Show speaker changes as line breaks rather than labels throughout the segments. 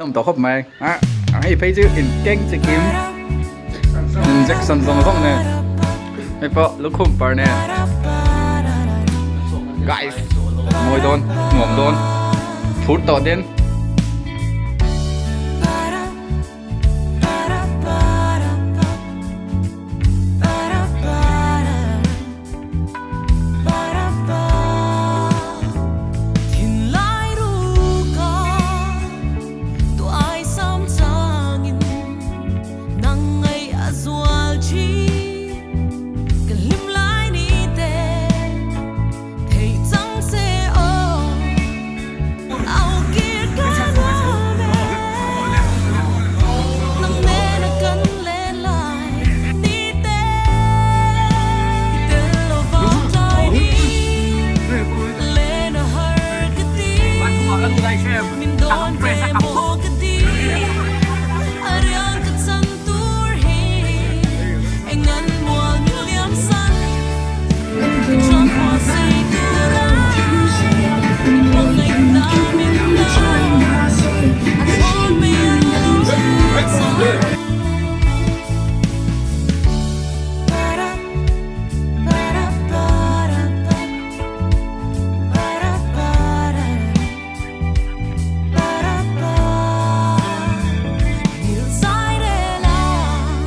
Hlawm tawh khawp mai a hei phei chu in keng chi kim injection zawng zawng nen hei pawh lukhum par nen guys mawi dawn nuam dawn phur tawh din.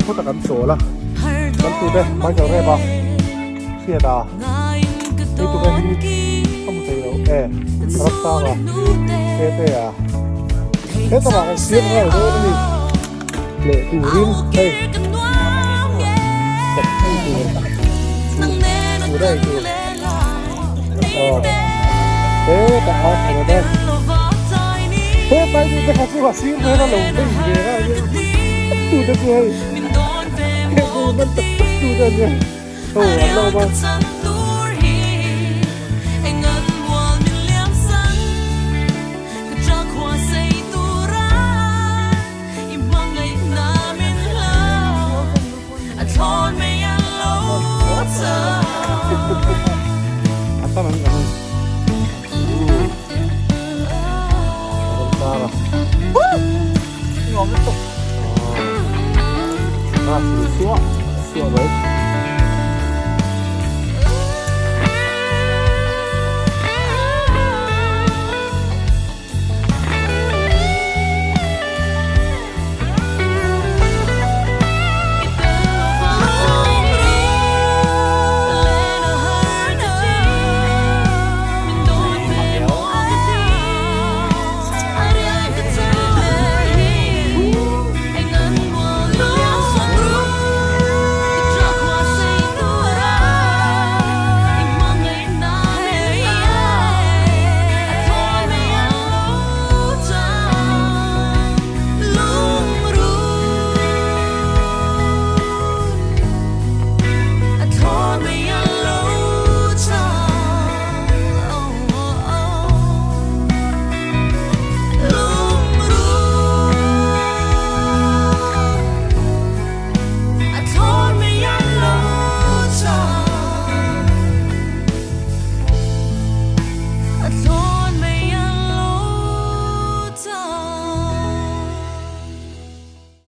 Khuta kan chawl a kan tute Michael Rep a hriat a hei tuka hi ka hmu thei lo e ram tang a tete a heta mah kan siam nghal dawn a ni leh turin hei hei tur chu daih tur aw hetah a thawn a hetlai te kha chu a sir vel a lo vei ve a tu te chu hei hei man tak tak tu te ania ho an lo awm a. A tam an kan nuam lutuk a suah suah mai.